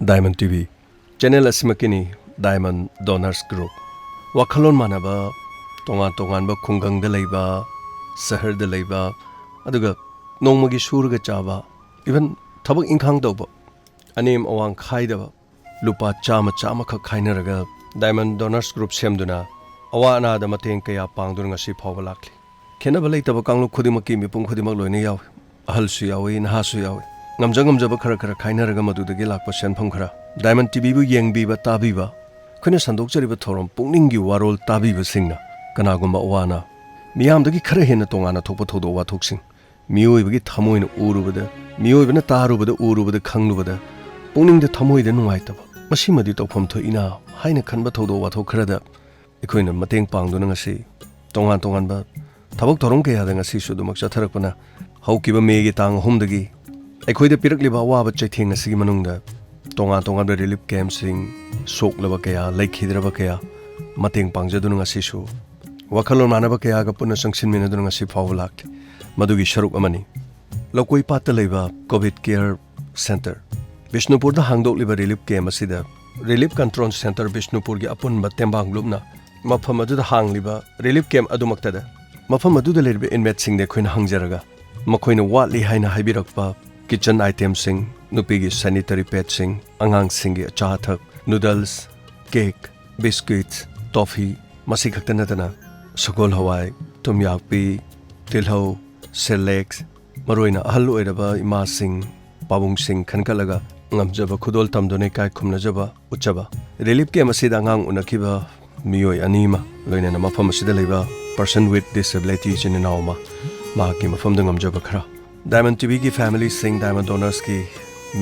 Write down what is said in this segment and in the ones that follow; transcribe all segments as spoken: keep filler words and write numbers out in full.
Diamond T V channel ꯑꯁꯤꯃꯛꯀꯤꯅꯤ, Diamond Donors Group꯫ ꯋꯥꯈꯜꯂꯣꯟ ꯃꯥꯟꯅꯕ, ꯇꯣꯉꯥꯟ ꯇꯣꯉꯥꯟꯕ ꯈꯨꯡꯒꯪꯗ ꯂꯩꯕ, ꯁꯍꯔꯗ ꯂꯩꯕ, ꯑꯗꯨꯒ ꯅꯣꯡꯃꯒꯤ ꯁꯨꯔꯒ ꯆꯥꯕ, even ꯊꯕꯛ ꯏꯪꯈꯥꯡ ꯇꯧꯕ, ꯑꯅꯦꯝ ꯑꯋꯥꯡ ꯈꯥꯏꯗꯕ, ꯂꯨꯄꯥ ꯆꯥꯝꯃ, ꯆꯥꯝꯃꯈꯛ ꯈꯥꯏꯅꯔꯒ Diamond Donors Group ꯁꯦꯝꯗꯨꯅ ꯑꯋꯥ ꯑꯅꯥꯗ ꯃꯇꯦꯡ ꯀꯌꯥ ꯄꯥꯡꯗꯨꯅ ꯉꯁꯤ ꯐꯥꯎꯕ ꯂꯥꯛꯂꯤ꯫ ꯈꯦꯠꯅꯕ ꯂꯩꯇꯕ ꯀꯥꯡꯂꯨꯞ ꯈꯨꯗꯤꯡꯃꯛꯀꯤ ꯃꯤꯄꯨꯝ ꯈꯨꯗꯤꯡꯃꯛ ꯂꯣꯏꯅ ꯌꯥꯎꯏ꯫ ꯑꯍꯜꯁꯨ ꯌꯥꯎꯏ, ꯅꯍꯥꯁꯨ ꯌꯥꯎꯏ꯫ ꯉꯝꯖ ꯉꯝꯖꯕ ꯈꯔ ꯈꯔ ꯈꯥꯏꯅꯔꯒ ꯃꯗꯨꯗꯒꯤ ꯂꯥꯛꯄ ꯁꯦꯟꯐꯝ ꯈꯔ Diamond T V ꯕꯨ ꯌꯦꯡꯕꯤꯕ, ꯇꯥꯕꯤꯕ, ꯑꯩꯈꯣꯏꯅ ꯁꯟꯗꯣꯛꯆꯔꯤꯕ ꯊꯧꯔꯝ ꯄꯨꯛꯅꯤꯡꯒꯤ ꯋꯥꯔꯣꯜ ꯇꯥꯕꯤꯕꯁꯤꯡꯅ ꯀꯅꯥꯒꯨꯝꯕ ꯑꯋꯥ ꯑꯅꯥ, ꯃꯤꯌꯥꯝꯗꯒꯤ ꯈꯔ ꯍꯦꯟꯅ ꯇꯣꯉꯥꯟꯅ ꯊꯣꯛꯄ ꯊꯧꯗꯣꯛ ꯋꯥꯊꯣꯛꯁꯤꯡ, ꯃꯤꯑꯣꯏꯕꯒꯤ ꯊꯃꯣꯏꯅ ꯎꯔꯨꯕꯗ, ꯃꯤꯑꯣꯏꯕꯅ ꯇꯥꯔꯨꯕꯗ, ꯎꯔꯨꯕꯗ, ꯈꯪꯂꯨꯕꯗ ꯄꯨꯛꯅꯤꯡꯗ ꯊꯃꯣꯏꯗ ꯅꯨꯡꯉꯥꯏꯇꯕ, ꯃꯁꯤꯃꯗꯤ ꯇꯧꯐꯝ ꯊꯣꯛꯏꯅ ꯍꯥꯏꯅ ꯈꯟꯕ ꯊꯧꯗꯣꯛ ꯋꯥꯊꯣꯛ ꯈꯔꯗ ꯑꯩꯈꯣꯏꯅ ꯃꯇꯦꯡ ꯄꯥꯡꯗꯨꯅ ꯉꯁꯤ ꯇꯣꯉꯥꯟ ꯇꯣꯉꯥꯟꯕ ꯊꯕꯛ ꯊꯧꯔꯝ ꯀꯌꯥꯗ ꯉꯁꯤꯁꯨ ꯑꯗꯨꯃꯛ ꯆꯠꯊꯔꯛꯄꯅ, ꯍꯧꯈꯤꯕ ꯃꯦꯒꯤ ꯇꯥꯡ ꯑꯍꯨꯝꯗꯒꯤ ꯑꯩꯈꯣꯏꯗ ꯄꯤꯔꯛꯂꯤꯕ ꯑꯋꯥꯕ ꯆꯩꯊꯦꯡ ꯑꯁꯤꯒꯤ ꯃꯅꯨꯡꯗ ꯇꯣꯉꯥꯟ ꯇꯣꯉꯥꯟꯕ relief campꯁꯤꯡ, ꯁꯣꯛꯂꯕ ꯀꯌꯥ, ꯂꯩꯈꯤꯗ꯭ꯔꯕ ꯀꯌꯥ ꯃꯇꯦꯡ ꯄꯥꯡꯖꯗꯨꯅ ꯉꯁꯤꯁꯨ ꯋꯥꯈꯜꯂꯣꯟ ꯃꯥꯟꯅꯕ ꯀꯌꯥꯒ ꯄꯨꯟꯅ ꯆꯪꯁꯤꯟꯃꯤꯟꯅꯗꯨꯅ ꯉꯁꯤ ꯐꯥꯎꯕ ꯂꯥꯛꯂꯤ꯫ ꯃꯗꯨꯒꯤ ꯁꯔꯨꯛ ꯑꯃꯅꯤ ꯂꯧꯀꯣꯏ ꯄꯥꯠꯇ ꯂꯩꯕ COVID Care Center꯫ ꯕꯤꯁꯅꯨꯄꯨꯔꯗ ꯍꯥꯡꯗꯣꯛꯂꯤꯕ relief camp ꯑꯁꯤꯗ Relief Control Center ꯕꯤꯁꯅꯨꯄꯨꯔꯒꯤ ꯑꯄꯨꯟꯕ ꯇꯦꯡꯕꯥꯡ ꯂꯨꯞꯅ ꯃꯐꯝ ꯑꯗꯨꯗ ꯍꯥꯡꯂꯤꯕ relief camp ꯑꯗꯨꯃꯛꯇꯗ ꯃꯐꯝ ꯑꯗꯨꯗ ꯂꯩꯔꯤꯕ inmateꯁꯤꯡꯗ ꯑꯩꯈꯣꯏꯅ ꯍꯪꯖꯔꯒ ꯃꯈꯣꯏꯅ ꯋꯥꯠꯂꯤ ꯍꯥꯏꯅ ꯍꯥꯏꯕꯤꯔꯛꯄ kitchen itemꯁꯤꯡ, ꯅꯨꯄꯤꯒꯤ sanitary padꯁꯤꯡ, ꯑꯉꯥꯡꯁꯤꯡꯒꯤ ꯑꯆꯥ ꯑꯊꯛ, noodles, cake, biscuits, toffee, ꯃꯁꯤ ꯈꯛꯇ ꯅꯠꯇꯅ ꯁꯒꯣꯜ ꯍꯋꯥꯏ, ꯊꯨꯝꯌꯥꯛꯄꯤ, ꯇꯤꯜꯍꯧ, Cerelac, ꯃꯔꯨꯑꯣꯏꯅ ꯑꯍꯜ ꯑꯣꯏꯔꯕ ꯏꯃꯥꯁꯤꯡ, ꯄꯥꯕꯨꯡꯁꯤꯡ ꯈꯟꯒꯠꯂꯒ ꯉꯝꯖꯕ ꯈꯨꯗꯣꯜ ꯇꯝꯗꯨꯅ ꯏꯀꯥꯏ ꯈꯨꯝꯅꯖꯕ ꯎꯠꯆꯕ꯫ Relief camp ꯑꯁꯤꯗ ꯑꯉꯥꯡ ꯎꯅꯈꯤꯕ ꯃꯤꯑꯣꯏ ꯑꯅꯤ ꯑꯃ, ꯂꯣꯏꯅꯅ ꯃꯐꯝ ꯑꯁꯤꯗ ꯂꯩꯕ person with disability ꯏꯆꯤꯟ ꯏꯅꯥꯎ ꯑꯃ, ꯃꯍꯥꯛꯀꯤ ꯃꯐꯝꯗ ꯉꯝꯖꯕ ꯈꯔ꯫ Diamond T Vꯒꯤ familyꯁꯤꯡ, Diamond Donorsꯀꯤ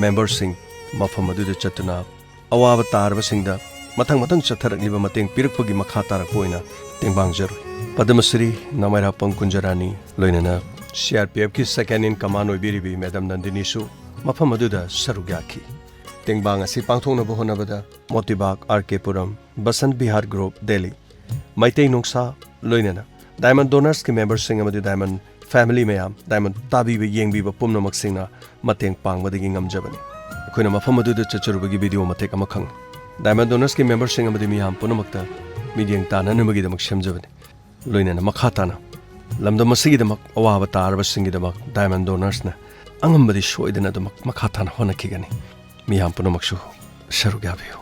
memberꯁꯤꯡ ꯃꯐꯝ ꯑꯗꯨꯗ ꯆꯠꯇꯨꯅ ꯑꯋꯥꯕ ꯇꯥꯔꯕꯁꯤꯡꯗ ꯃꯊꯪ ꯃꯊꯪ ꯆꯠꯊꯔꯛꯂꯤꯕ ꯃꯇꯦꯡ ꯄꯤꯔꯛꯄꯒꯤ ꯃꯈꯥ ꯇꯥꯔꯛꯄ ꯑꯣꯏꯅ ꯇꯦꯡꯕꯥꯡꯖꯔꯨꯏ꯫ ꯄꯗꯃꯁ꯭ꯔꯤ ꯅꯥꯃꯩꯔꯥꯄꯝ ꯀꯨꯟꯖꯔꯥꯅꯤ, ꯂꯣꯏꯅꯅ CRPFꯀꯤ second in command ꯑꯣꯏꯕꯤꯔꯤꯕꯤ Madam ꯅꯟꯗꯤꯅꯤꯁꯨ ꯃꯐꯝ ꯑꯗꯨꯗ ꯁꯔꯨꯛ ꯌꯥꯈꯤ꯫ ꯇꯦꯡꯕꯥꯡ ꯑꯁꯤ ꯄꯥꯡꯊꯣꯛꯅꯕ ꯍꯣꯠꯅꯕꯗ ꯃꯣꯇꯤꯕꯥꯒ, R K Puram, Basant Bihar group, Delhi, Meitei ꯅꯨꯡꯁꯥ, ꯂꯣꯏꯅꯅ Diamond Donorsꯀꯤ memberꯁꯤꯡ ꯑꯃꯗꯤ Diamond family ꯃꯌꯥꯝ, Diamond ꯇꯥꯕꯤꯕ ꯌꯦꯡꯕꯤꯕ ꯄꯨꯝꯅꯃꯛꯁꯤꯡꯅ ꯃꯇꯦꯡ ꯄꯥꯡꯕꯗꯒꯤ ꯉꯝꯖꯕꯅꯤ꯫ ꯑꯩꯈꯣꯏꯅ ꯃꯐꯝ ꯑꯗꯨꯗ ꯆꯠꯆꯔꯨꯕꯒꯤ ꯚꯤꯗꯤꯑꯣ ꯃꯇꯦꯛ ꯑꯃꯈꯛꯅꯤ꯫ ꯗꯥꯏꯃꯟ ꯗꯣꯅꯔꯁꯀꯤ ꯃꯦꯝꯕꯔꯁꯤꯡ ꯑꯃꯗꯤ ꯃꯤꯌꯥꯝ ꯄꯨꯝꯅꯃꯛꯇ ꯃꯤꯠꯌꯦꯡ ꯇꯥꯅꯅꯕꯒꯤꯗꯃꯛ ꯁꯦꯝꯖꯕꯅꯤ꯫ ꯂꯣꯏꯅꯅ ꯃꯈꯥ ꯇꯥꯅ ꯂꯝꯗꯝ ꯑꯁꯤꯒꯤꯗꯃꯛ ꯑꯋꯥꯕ ꯇꯥꯔꯕꯁꯤꯡꯒꯤꯗꯃꯛ ꯗꯥꯏꯃꯟ ꯗꯣꯅꯔꯁꯅ ꯑꯉꯝꯕꯗꯤ ꯁꯣꯏꯗꯅ ꯑꯗꯨꯃꯛ ꯃꯈꯥ ꯇꯥꯅ ꯍꯣꯠꯅꯈꯤꯒꯅꯤ꯫ ꯃꯤꯌꯥꯝ ꯄꯨꯝꯅꯃꯛꯁꯨ ꯁꯔꯨꯛ ꯌꯥꯕꯤꯌꯨ꯫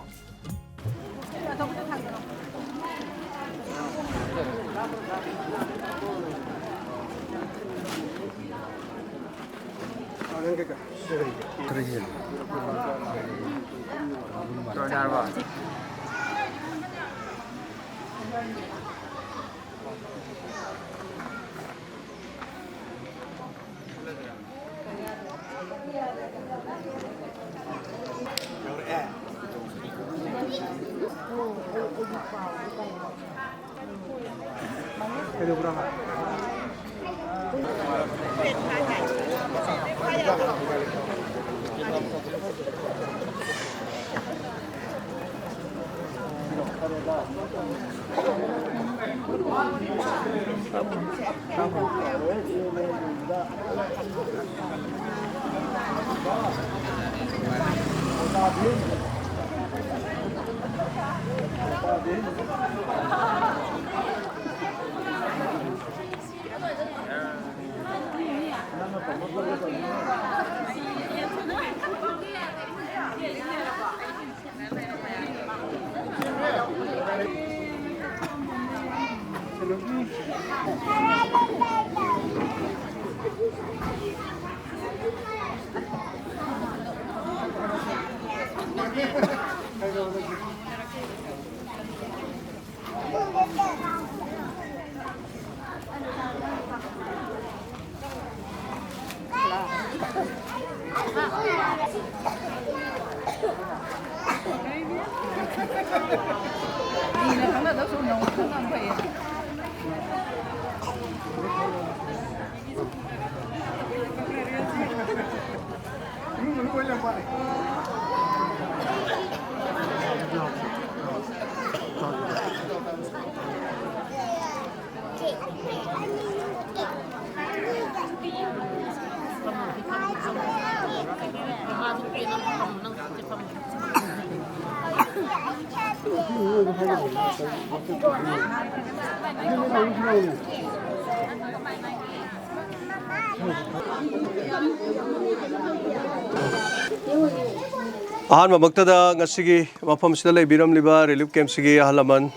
ꯑꯍꯥꯟꯕꯃꯛꯇꯗ ꯉꯁꯤꯒꯤ ꯃꯐꯝꯁꯤꯗ ꯂꯩꯕꯤꯔꯝꯂꯤꯕ ꯔꯤꯂꯤꯐ ꯀꯦꯝꯞꯁꯤꯒꯤ ꯑꯍꯜ ꯂꯃꯟ,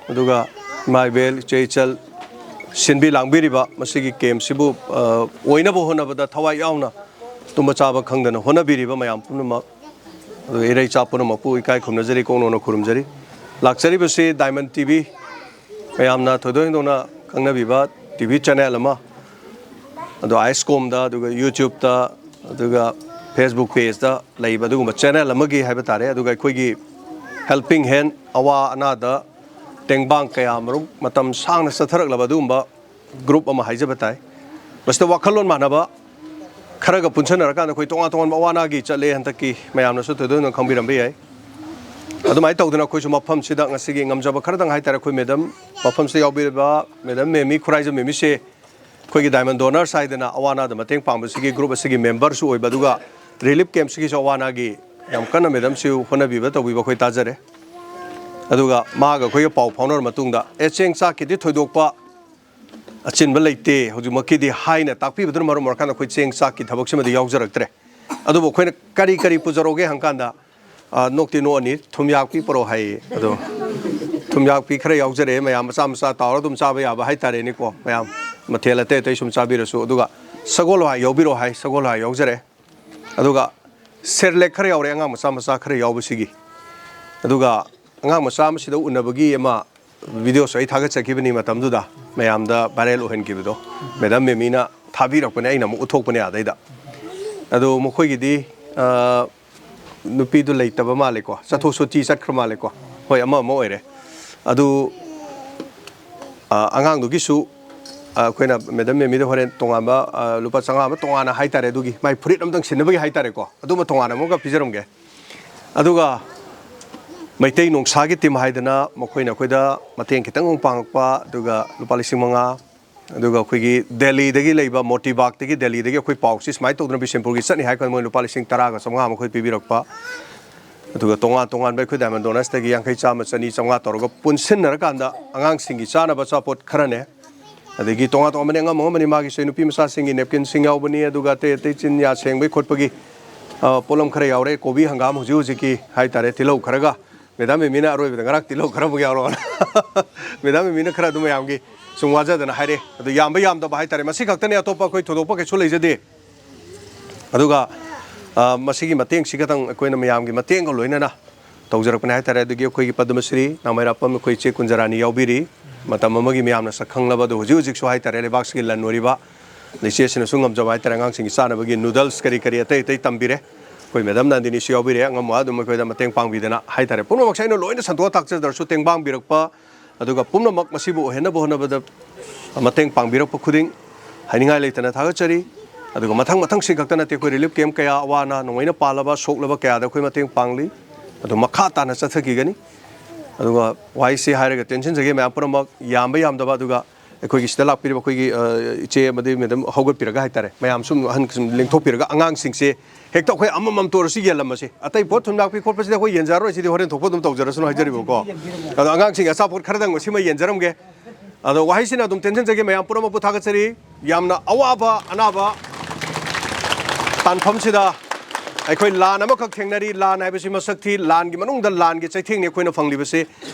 ꯑꯗꯨꯒ ꯏꯃꯥ ꯏꯕꯦꯜ, ꯏꯆꯦ ꯏꯆꯜ, ꯁꯤꯟꯕꯤ ꯂꯥꯡꯕꯤꯔꯤꯕ ꯃꯁꯤꯒꯤ ꯀꯦꯝꯞꯁꯤꯕꯨ, ꯑ, ꯑꯣꯏꯅꯕ ꯍꯣꯠꯅꯕꯗ ꯊꯋꯥꯏ ꯌꯥꯎꯅ ꯇꯨꯝꯕ ꯆꯥꯕ ꯈꯪꯗꯅ ꯍꯣꯠꯅꯕꯤꯔꯤꯕ ꯃꯌꯥꯝ ꯄꯨꯝꯅꯃꯛ, ꯑꯗꯨꯒ ꯏꯔꯩꯆꯥ ꯄꯨꯝꯅꯃꯛꯄꯨ ꯏꯀꯥꯏ ꯈꯨꯝꯅꯖꯔꯤ, ꯀꯣꯛꯅꯣꯟꯅ ꯈꯨꯔꯨꯝꯖꯔꯤ꯫ ꯂꯥꯛꯆꯔꯤꯕꯁꯤ ꯗꯥꯏꯃꯟ ꯇꯤ ꯚꯤ, ꯃꯌꯥꯝꯅ ꯊꯣꯏꯗꯣꯛ ꯍꯦꯟꯗꯣꯛꯅ ꯈꯪꯅꯕꯤꯕ ꯇꯤ ꯚꯤ ꯆꯦꯅꯦꯜ ꯑꯃ, ꯑꯗꯣ ꯑꯥꯏꯁꯀꯣꯝꯗ, ꯑꯗꯨꯒ ꯌꯨꯇ꯭ꯌꯨꯕꯇ, ꯑꯗꯨꯒ ꯐꯦꯁꯕꯨꯛ ꯄꯦꯖꯇ ꯂꯩꯕ ꯑꯗꯨꯒꯨꯝꯕ ꯆꯦꯅꯦꯜ ꯑꯃꯒꯤ ꯍꯥꯏꯕ ꯇꯥꯔꯦ꯫ ꯑꯗꯨꯒ ꯑꯩꯈꯣꯏꯒꯤ ꯍꯦꯜꯄꯤꯡ ꯍꯦꯟ, ꯑꯋꯥ ꯑꯅꯥꯗ ꯇꯦꯡꯕꯥꯡ ꯀꯌꯥ ꯃꯔꯨꯝ ꯃꯇꯝ ꯁꯥꯡꯅ ꯆꯠꯊꯔꯛꯂꯕ ꯑꯗꯨꯒꯨꯝꯕ ꯒ꯭ꯔꯨꯞ ꯑꯃ ꯍꯥꯏꯖꯕ ꯇꯥꯏ꯫ ꯃꯁꯤꯗ ꯋꯥꯈꯜꯂꯣꯟ ꯃꯥꯟꯅꯕ ꯈꯔꯒ ꯄꯨꯟꯁꯟꯅꯔꯀꯥꯟꯗ ꯑꯩꯈꯣꯏ ꯇꯣꯉꯥꯟ ꯇꯣꯉꯥꯟꯕ ꯑꯋꯥ ꯑꯅꯥꯒꯤ ꯆꯠꯂꯦ, ꯍꯟꯗꯛꯀꯤ ꯃꯌꯥꯝꯅꯁꯨ ꯊꯣꯏꯗꯣꯛ ꯍꯦꯟꯗꯣꯛꯅ ꯈꯪꯕꯤꯔꯝꯕ ꯌꯥꯏ꯫ ꯑꯗꯨꯃꯥꯏꯅ ꯇꯧꯗꯅ ꯑꯩꯈꯣꯏꯁꯨ ꯃꯐꯝꯁꯤꯗ ꯉꯁꯤꯒꯤ ꯉꯝꯖꯕ ꯈꯔꯗꯪ ꯍꯥꯏꯇꯥꯔꯦ, ꯑꯩꯈꯣꯏ ꯃꯦꯗꯝ ꯃꯐꯝꯁꯤꯗ ꯌꯥꯎꯕꯤꯔꯤꯕ ꯃꯦꯗꯝ ꯃꯦꯃꯤ ꯈꯨꯔꯥꯏꯖꯝ ꯃꯦꯃꯤꯁꯦ ꯑꯩꯈꯣꯏꯒꯤ ꯗꯥꯏꯃꯟ ꯗꯣꯅꯔꯁ ꯍꯥꯏꯗꯅ ꯑꯋꯥ ꯑꯅꯥꯗ ꯃꯇꯦꯡ ꯄꯥꯡꯕꯁꯤꯒꯤ ꯒ꯭ꯔꯨꯞ ꯑꯁꯤꯒꯤ ꯃꯦꯝꯕꯔꯁꯨ ꯑꯣꯏꯕ, ꯑꯗꯨꯒ ꯔꯤꯂꯤꯐ ꯀꯦꯝꯞꯁꯤꯒꯤꯁꯨ ꯑꯋꯥ ꯑꯅꯥꯒꯤ ꯌꯥꯝ ꯀꯟꯅ ꯃꯦꯗꯝꯁꯤ ꯍꯣꯠꯅꯕꯤꯕ ꯇꯧꯕꯤꯕ ꯑꯩꯈꯣꯏ ꯇꯥꯖꯔꯦ꯫ ꯑꯗꯨꯒ ꯃꯥꯒ ꯑꯩꯈꯣꯏꯒ ꯄꯥꯎ ꯐꯥꯎꯅꯔ ꯃꯇꯨꯡꯗ, "ꯑꯦ, ꯆꯦꯡ ꯆꯥꯛꯀꯤꯗꯤ ꯊꯣꯏꯗꯣꯛꯄ ꯑꯆꯤꯟꯕ ꯂꯩꯇꯦ ꯍꯧꯖꯤꯛꯃꯛꯀꯤꯗꯤ" ꯍꯥꯏꯅ ꯇꯥꯛꯄꯤꯕꯗꯨꯅ ꯃꯔꯝ ꯑꯣꯏꯔꯀꯥꯟꯗ ꯑꯩꯈꯣꯏ ꯆꯦꯡ ꯆꯥꯛꯀꯤ ꯊꯕꯛꯁꯤꯃꯗꯤ ꯌꯥꯎꯖꯔꯛꯇ꯭ꯔꯦ꯫ ꯑꯗꯨꯕꯨ ꯑꯩꯈꯣꯏꯅ "ꯀꯔꯤ ꯀꯔꯤ ꯄꯨꯖꯔꯛꯎꯒꯦ?" ꯍꯪꯀꯥꯟꯗ, ꯑ, ꯅꯣꯛꯇꯤ ꯅꯣꯛꯑꯅꯤ, "ꯊꯨꯝꯌꯥꯛꯄꯤ ꯄꯨꯔꯛꯑꯣ" ꯍꯥꯏꯌꯦ꯫ ꯑꯗꯣ ꯊꯨꯝꯌꯥꯛꯄꯤ ꯈꯔ ꯌꯥꯎꯖꯔꯛꯑꯦ, ꯃꯌꯥꯝ ꯃꯆꯥ ꯃꯆꯥ ꯇꯥꯎꯔ ꯑꯗꯨꯝ ꯆꯥꯕ ꯌꯥꯕ ꯍꯥꯏꯇꯥꯔꯦꯅꯦꯀꯣ, ꯃꯌꯥꯝ ꯃꯊꯦꯜ ꯑꯇꯩ ꯑꯇꯩ ꯁꯨꯝ ꯆꯥꯕꯤꯔꯁꯨ꯫ ꯑꯗꯨꯒ ꯁꯒꯣꯜ ꯍꯋꯥꯏ ꯌꯥꯎꯕꯤꯔꯛꯑꯣ ꯍꯥꯏ, ꯁꯒꯣꯜ ꯍꯋꯥꯏ ꯌꯥꯎꯖꯔꯦ꯫ ꯑꯗꯨꯒ ꯁꯦꯔꯂꯦꯛ ꯈꯔ ꯌꯥꯎꯔꯦ, ꯑꯉꯥꯡ ꯃꯆꯥ ꯃꯆꯥ ꯈꯔ ꯌꯥꯎꯕꯁꯤꯒꯤ꯫ ꯑꯗꯨꯒ ꯑꯉꯥꯡ ꯃꯆꯥ ꯑꯃꯁꯤꯗ ꯎꯅꯕꯒꯤ ꯑꯃ ꯚꯤꯗꯤꯑꯣꯁꯨ ꯑꯩ ꯊꯥꯒꯠꯆꯈꯤꯕꯅꯤ ꯃꯇꯝꯗꯨꯗ, ꯃꯌꯥꯝꯗ ꯚꯥꯏꯔꯦꯜ ꯑꯣꯏꯍꯟꯈꯤꯕꯗꯣ꯫ ꯃꯦꯗꯥꯝ ꯃꯦꯃꯤꯅ ꯊꯥꯕꯤꯔꯛꯄꯅꯦ, ꯑꯩꯅ ꯑꯃꯨꯛ ꯎꯠꯊꯣꯛꯄꯅꯦ ꯑꯥꯗꯩꯗ꯫ ꯑꯗꯣ ꯃꯈꯣꯏꯒꯤꯗꯤ, ꯑ, ꯅꯨꯄꯤꯗꯨ ꯂꯩꯇꯕ ꯃꯥꯜꯂꯦꯀꯣ, ꯆꯠꯊꯣꯛ ꯁꯨꯇꯤ ꯆꯠꯈ꯭ꯔ ꯃꯥꯜꯂꯦꯀꯣ꯫ ꯍꯣꯏ, ꯑꯃ ꯑꯃ ꯑꯣꯏꯔꯦ꯫ ꯑꯗꯨ, ꯑ, ꯑꯉꯥꯡꯗꯨꯒꯤꯁꯨ, ꯑ, ꯑꯩꯈꯣꯏꯅ ꯃꯦꯗꯥꯝ ꯃꯦꯃꯤꯗ ꯍꯣꯔꯦꯟ ꯇꯣꯉꯥꯟꯕ, ꯑ, ꯂꯨꯄꯥ ꯆꯥꯝꯃꯉꯥ ꯑꯃ ꯇꯣꯉꯥꯟꯅ ꯍꯥꯏꯇꯥꯔꯦ, ꯑꯗꯨꯒꯤ ꯃꯥꯏ ꯐꯨꯔꯤꯠ ꯑꯃꯇꯪ ꯁꯤꯟꯅꯕꯒꯤ ꯍꯥꯏꯇꯥꯔꯦꯀꯣ, ꯑꯗꯨꯃ ꯇꯣꯉꯥꯟꯅ ꯑꯃꯨꯛꯀ ꯄꯤꯖꯔꯝꯒꯦ꯫ ꯑꯗꯨꯒ ꯃꯩꯇꯩ ꯅꯣꯡꯁꯥꯒꯤ ꯇꯤꯝ ꯍꯥꯏꯗꯅ ꯃꯈꯣꯏꯅ ꯑꯩꯈꯣꯏꯗ ꯃꯇꯦꯡ ꯈꯤꯇꯪ ꯑꯃꯨꯛ ꯄꯥꯡꯉꯛꯄ, ꯑꯗꯨꯒ ꯂꯨꯄꯥ ꯂꯤꯁꯤꯡ ꯃꯉꯥ, ꯑꯗꯨꯒ ꯑꯩꯈꯣꯏꯒꯤ ꯗꯦꯜꯂꯤꯗꯒꯤ ꯂꯩꯕ ꯃꯣꯇꯤꯕꯥꯛꯇꯒꯤ, ꯗꯦꯜꯂꯤꯗꯒꯤ ꯑꯩꯈꯣꯏ ꯄꯥꯎꯁꯤ ꯁꯨꯃꯥꯏꯅ ꯇꯧꯗꯅ ꯕꯤꯁꯦꯝꯄꯨꯔꯒꯤ ꯆꯠꯅꯤ ꯍꯥꯏ ꯀꯥꯟꯗ ꯃꯣꯏ ꯂꯨꯄꯥ ꯂꯤꯁꯤꯡ ꯇꯔꯥꯒ ꯆꯥꯝꯃꯉꯥ ꯑꯃ ꯑꯩꯈꯣꯏ ꯄꯤꯕꯤꯔꯛꯄ꯫ ꯑꯗꯨꯒ ꯇꯣꯉꯥꯟ ꯇꯣꯉꯥꯟꯕ ꯑꯩꯈꯣꯏ ꯗꯥꯏꯃꯟ ꯗꯣꯅꯔꯁꯇꯒꯤ ꯌꯥꯡꯈꯩ, ꯆꯥꯝꯃ, ꯆꯅꯤ, ꯆꯥꯝꯃꯉꯥ ꯇꯧꯔꯒ ꯄꯨꯟꯁꯤꯟꯅꯔꯀꯥꯟꯗ ꯑꯉꯥꯡꯁꯤꯡꯒꯤ ꯆꯥꯅꯕ ꯑꯆꯥꯄꯣꯠ ꯈꯔꯅꯦ, ꯑꯗꯒꯤ ꯇꯣꯉꯥꯟ ꯇꯣꯉꯥꯟꯕꯅꯦ, ꯑꯉꯝ ꯑꯉꯝꯕꯅꯤ, ꯃꯥꯒꯤꯁꯨ ꯅꯨꯄꯤ ꯃꯆꯥꯁꯤꯡꯒꯤ ꯅꯦꯞꯀꯤꯟꯁꯤꯡ ꯌꯥꯎꯕꯅꯤ, ꯑꯗꯨꯒ ꯑꯇꯩ ꯑꯇꯩ ꯆꯤꯟ ꯌꯥ ꯁꯦꯡꯕꯒꯤ ꯈꯣꯠꯄꯒꯤ, ꯑ, ꯄꯣꯠꯂꯝ ꯈꯔ ꯌꯥꯎꯔꯦ, ꯀꯣꯕꯤ ꯍꯪꯒꯥꯝ ꯍꯧꯖꯤꯛ ꯍꯧꯖꯤꯛꯀꯤ ꯍꯥꯏꯇꯥꯔꯦ, ꯇꯤꯜꯍꯧ ꯈꯔꯒ꯫ ꯃꯦꯗꯥꯝ ꯃꯦꯃꯤꯅ ꯑꯔꯣꯏꯕꯗ ꯉꯔꯥꯡ ꯇꯤꯜꯍꯧ ꯈꯔ ꯑꯃꯨꯛ ꯌꯥꯎꯔꯛꯑꯣꯅ ꯃꯦꯗꯥꯝ ꯃꯦꯃꯤꯅ ꯈꯔ ꯑꯗꯨꯝ ꯃꯌꯥꯝꯒꯤ ꯁꯨꯝ ꯋꯥꯖꯗꯅ ꯍꯥꯏꯔꯦ꯫ ꯑꯗꯨ ꯌꯥꯝꯕ ꯌꯥꯝꯗꯕ ꯍꯥꯏꯇꯥꯔꯦ, ꯃꯁꯤ ꯈꯛꯇꯅꯦ, ꯑꯇꯣꯞꯄ ꯑꯩꯈꯣꯏ ꯊꯣꯏꯗꯣꯛꯄ ꯀꯩꯁꯨ ꯂꯩꯖꯗꯦ꯫ ꯑꯗꯨꯒ, ꯑ, ꯃꯁꯤꯒꯤ ꯃꯇꯦꯡꯁꯤ ꯈꯛꯇꯪ ꯑꯩꯈꯣꯏꯅ ꯃꯌꯥꯝꯒꯤ ꯃꯇꯦꯡꯒ ꯂꯣꯏꯅꯅ ꯇꯧꯖꯔꯛꯄꯅꯦ ꯍꯥꯏꯇꯥꯔꯦ꯫ ꯑꯗꯒꯤ ꯑꯩꯈꯣꯏꯒꯤ ꯄꯗꯃꯁ꯭ꯔꯤ ꯅꯥꯃꯩꯔꯥꯛꯄꯝ ꯑꯩꯈꯣꯏ ꯏꯆꯦ ꯀꯨꯟꯖꯔꯥꯅꯤ ꯌꯥꯎꯕꯤꯔꯤ, ꯃꯇꯝ ꯑꯃꯒꯤ ꯃꯌꯥꯝꯅ ꯁꯛ ꯈꯪꯂꯕ, ꯑꯗꯣ ꯍꯧꯖꯤꯛ ꯍꯧꯖꯤꯛꯁꯨ ꯍꯥꯏꯇꯥꯔꯦ, ꯂꯩꯕꯥꯛꯁꯤꯒꯤ ꯂꯟ ꯑꯣꯏꯔꯤꯕ, ꯑꯗꯩ ꯏꯆꯦꯁꯤꯅꯁꯨ ꯉꯝꯖꯕ ꯍꯥꯏꯇꯥꯔꯦ, ꯑꯉꯥꯡꯁꯤꯡꯒꯤ ꯆꯥꯅꯕꯒꯤ ꯅꯨꯗꯜꯁ ꯀꯔꯤ ꯀꯔꯤ ꯑꯇꯩ ꯑꯇꯩ ꯇꯝꯕꯤꯔꯦ꯫ ꯑꯩꯈꯣꯏ ꯃꯦꯗꯥꯝ ꯅꯟꯗꯤꯅꯤꯁꯨ ꯌꯥꯎꯕꯤꯔꯦ, ꯑꯉꯝꯕ ꯑꯗꯨꯝ ꯑꯩꯈꯣꯏꯗ ꯃꯇꯦꯡ ꯄꯥꯡꯕꯤꯗꯅ ꯍꯥꯏꯇꯥꯔꯦ꯫ ꯄꯨꯝꯅꯃꯛꯁꯦ ꯑꯩꯅ ꯂꯣꯏꯅ ꯁꯟꯗꯣꯛꯑ ꯇꯥꯛꯆꯗ꯭ꯔꯁꯨ, ꯇꯦꯡꯕꯥꯡꯕꯤꯔꯛꯄ, ꯑꯗꯨꯒ ꯄꯨꯝꯅꯃꯛ ꯃꯁꯤꯕꯨ ꯑꯣꯏꯍꯟꯅꯕ ꯍꯣꯠꯅꯕꯗ ꯃꯇꯦꯡ ꯄꯥꯡꯕꯤꯔꯛꯄ ꯈꯨꯗꯤꯡ ꯍꯥꯏꯅꯤꯡꯉꯥꯏ ꯂꯩꯇꯅ ꯊꯥꯒꯠꯆꯔꯤ꯫ ꯑꯗꯨꯒ ꯃꯊꯪ ꯃꯊꯪꯁꯤ ꯈꯛꯇ ꯅꯠꯇꯦ, ꯑꯩꯈꯣꯏ ꯔꯤꯂꯤꯐ ꯀꯦꯝꯞ ꯀꯌꯥ, ꯑꯋꯥ ꯑꯅꯥ ꯅꯣꯡꯃꯩꯅ ꯄꯥꯜꯂꯕ, ꯁꯣꯛꯂꯕ ꯀꯌꯥꯗ ꯑꯩꯈꯣꯏ ꯃꯇꯦꯡ ꯄꯥꯡꯂꯤ꯫ ꯑꯗꯨ ꯃꯈꯥ ꯇꯥꯅ ꯆꯠꯊꯈꯤꯒꯅꯤ꯫ ꯑꯗꯨꯒ ꯋꯥꯍꯩꯁꯤ ꯍꯥꯏꯔꯒ ꯇꯦꯟꯁꯤꯟꯖꯒꯦ ꯃꯌꯥꯝ ꯄꯨꯝꯅꯃꯛ, ꯌꯥꯝꯕ ꯌꯥꯝꯗꯕ, ꯑꯗꯨꯒ ꯑꯩꯈꯣꯏꯒꯤ ꯁꯤꯗ ꯂꯥꯛꯄꯤꯔꯤꯕ ꯑꯩꯈꯣꯏꯒꯤ, ꯑ, ꯏꯆꯦ ꯑꯃꯗꯤ ꯃꯦꯗꯥꯝ ꯍꯧꯒꯠꯄꯤꯔꯒ ꯍꯥꯏꯇꯥꯔꯦ, ꯃꯌꯥꯝ ꯁꯨꯝ ꯑꯍꯟ ꯁꯨꯝ ꯂꯦꯡꯊꯣꯛꯄꯤꯔꯒ ꯑꯉꯥꯡꯁꯤꯡꯁꯦ ꯍꯦꯛꯇ ꯑꯩꯈꯣꯏ ꯑꯃꯃꯝꯇ ꯑꯣꯏꯔꯁꯨ ꯌꯦꯜꯂꯝꯃꯁꯤ꯫ ꯑꯇꯩ ꯄꯣꯠ ꯊꯨꯝ ꯂꯥꯛꯄꯤ ꯈꯣꯠꯄꯁꯤꯗꯤ ꯑꯩꯈꯣꯏ ꯌꯦꯟꯖꯔꯔꯣꯏ, ꯁꯤꯗꯤ ꯍꯣꯔꯦꯟ ꯊꯣꯛꯄ ꯑꯗꯨꯝ ꯇꯧꯖꯔꯁꯅꯨ ꯍꯥꯏꯖꯔꯤꯕꯀꯣ꯫ ꯑꯗꯣ ꯑꯉꯥꯡꯁꯤꯡ ꯑꯆꯥꯄꯣꯠ ꯈꯔꯗꯪ ꯃꯁꯤꯃ ꯌꯦꯟꯖꯔꯝꯒꯦ꯫ ꯑꯗꯣ ꯋꯥꯍꯩꯁꯤꯅ ꯑꯗꯨꯝ ꯇꯦꯟꯁꯤꯟꯖꯒꯦ, ꯃꯌꯥꯝ ꯄꯨꯝꯅꯃꯛꯄꯨ ꯊꯥꯒꯠꯆꯔꯤ꯫ ꯌꯥꯝꯅ ꯑꯋꯥꯕ ꯑꯅꯥꯕ ꯇꯥꯟꯐꯝꯁꯤꯗ ꯑꯩꯈꯣꯏ ꯂꯥꯟ ꯑꯃꯈꯛ ꯊꯦꯡꯅꯔꯤ꯫ ꯂꯥꯟ ꯍꯥꯏꯕꯁꯤ ꯃꯁꯛ ꯊꯤ, ꯂꯥꯟꯒꯤ ꯃꯅꯨꯡꯗ ꯂꯥꯟꯒꯤ ꯆꯩꯊꯦꯡꯅꯤ ꯑꯩꯈꯣꯏꯅ ꯐꯪꯂꯤꯕꯁꯤ꯫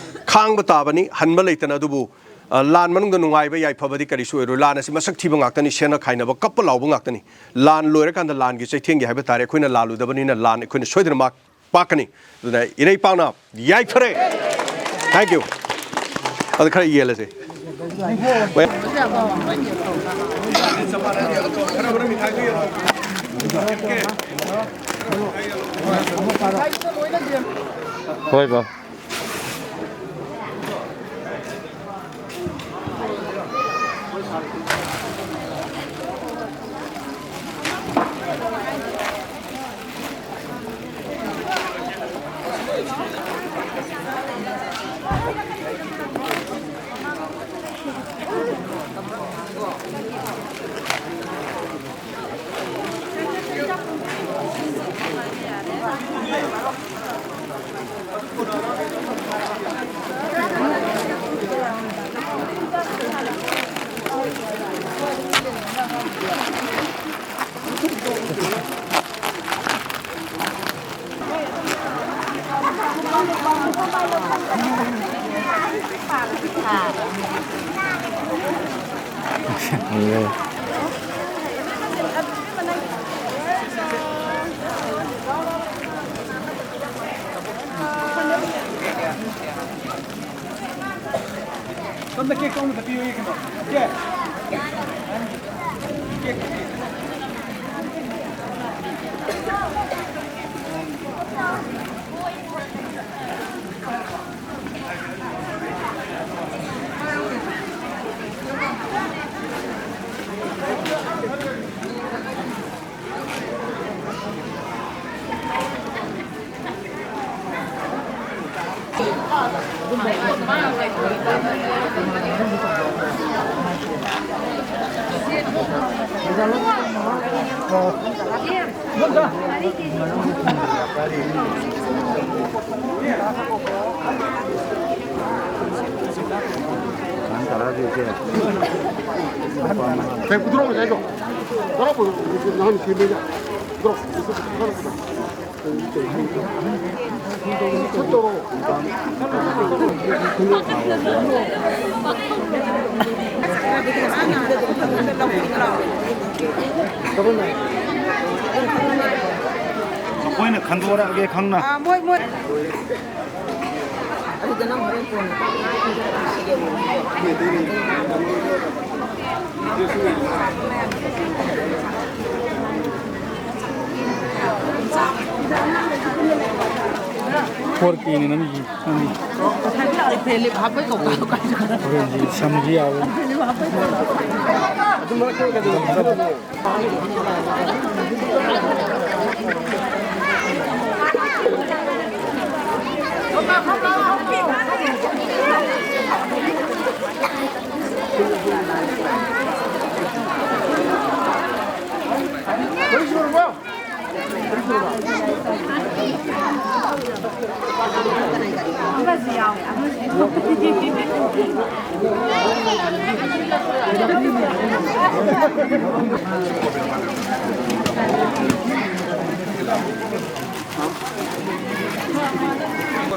ꯈꯥꯡꯕ ꯇꯥꯕꯅꯤ, ꯍꯟꯕ ꯂꯩꯇꯅ꯫ ꯑꯗꯨꯕꯨ, ꯑ, ꯂꯥꯟ ꯃꯅꯨꯡꯗ ꯅꯨꯡꯉꯥꯏꯕ ꯌꯥꯏꯐꯕꯗꯤ ꯀꯔꯤꯁꯨ ꯑꯣꯏꯔꯣꯏ꯫ ꯂꯥꯟ ꯑꯁꯤ ꯃꯁꯛ ꯊꯤꯕ ꯉꯥꯛꯇꯅꯤ, ꯁꯦꯟꯅ ꯈꯥꯏꯅꯕ, ꯀꯞꯄ ꯂꯥꯎꯕ ꯉꯥꯛꯇꯅꯤ꯫ ꯂꯥꯟ ꯂꯣꯏꯔꯀꯥꯟꯗ ꯂꯥꯟꯒꯤ ꯆꯩꯊꯦꯡꯒꯤ ꯍꯥꯏꯕ ꯇꯥꯔꯦ, ꯑꯩꯈꯣꯏꯅ ꯂꯥꯜꯂꯨꯗꯕꯅꯤꯅ ꯂꯥꯟ ꯑꯩꯈꯣꯏꯅ ꯁꯣꯏꯗꯅ ꯃꯥ ꯄꯥꯛꯀꯅꯤ꯫ ꯑꯗꯨꯅ ꯏꯔꯩ ꯄꯥꯛꯅ ꯌꯥꯏꯐꯔꯦ꯫ Thank you꯫ ꯑꯗꯨ ꯈꯔ ꯌꯦꯜꯂꯁꯦ꯫ ꯍꯣꯏ ꯕꯥ꯫ ꯁꯣꯝꯗ ꯀꯦꯛꯇꯣ ꯑꯃꯨꯛꯇ ꯄꯤꯌꯨ, ꯀꯩꯅꯣ꯫ ꯀꯦꯛ꯫ ꯀꯦꯛ꯫ ꯉꯁꯥꯏ ꯄꯨꯊꯣꯔꯛꯑꯣ, ꯉꯁꯥꯏꯗꯣ꯫ ꯇꯔꯥ ꯄꯨꯊꯣꯔꯛꯑꯣ, ꯅꯍꯥꯟ ꯁꯦꯝꯕꯩꯗ꯫ ꯄꯨꯊꯣꯔꯛꯑꯣ꯫ ꯃꯈꯣꯏꯅ ꯈꯟꯗꯣꯔꯛꯑꯒꯦ ꯈꯪꯅ꯫ ꯑꯥ, ꯃꯣꯏ, ꯃꯣꯏ꯫ ꯑꯗꯨꯗ ꯅꯪ ꯍꯣꯔꯦꯟ ꯀꯣꯟꯅ ꯐꯣꯔ ꯀꯦꯅꯤ ꯅꯝꯃꯤꯁꯤ, ꯅꯝꯃꯤ꯫ ꯍꯣꯔꯦꯟꯗꯤ ꯁꯝꯁꯤ ꯌꯥꯎꯋꯦ꯫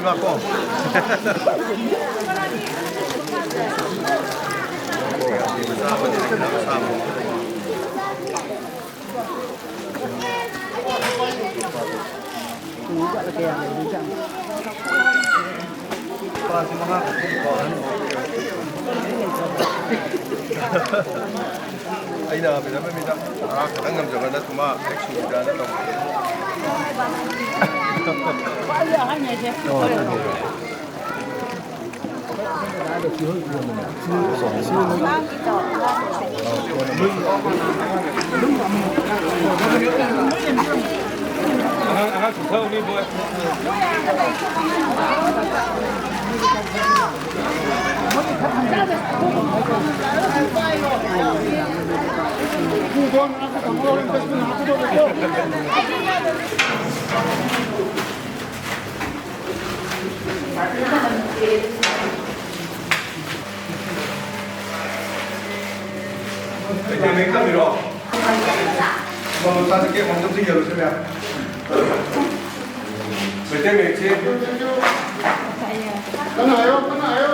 ꯂꯥꯛꯄꯣ꯫ ꯂꯨꯄꯥ ꯂꯤꯁꯤꯡ ꯃꯉꯥ ꯈꯛꯇꯅꯤꯀꯣ, ꯑꯍꯟ꯫ ꯑꯩꯅ ꯃꯦꯗꯥꯝ ꯃꯦꯗꯥꯝ ꯇꯔꯥ ꯈꯛꯇꯪ ꯉꯝꯖꯕ ꯅꯠꯇ꯭ꯔꯣ, ꯃꯥ ꯍꯦꯛ ꯁꯨꯕꯤꯗꯅ ꯇꯧꯕꯅꯦ꯫ ꯃꯩꯇꯩ ꯃꯌꯦꯛ ꯇꯝꯃꯤꯔꯣ? ꯃꯃꯜ ꯆꯥꯗ ꯀꯦꯛ ꯑꯃꯇ ꯄꯤꯖꯔꯨꯁꯦ, ꯃꯌꯥꯝ꯫ ꯃꯩꯇꯩ ꯃꯌꯦꯛꯁꯦ꯫ ꯀꯟꯅ ꯍꯥꯏꯌꯣ, ꯀꯟꯅ ꯍꯥꯏꯌꯣ꯫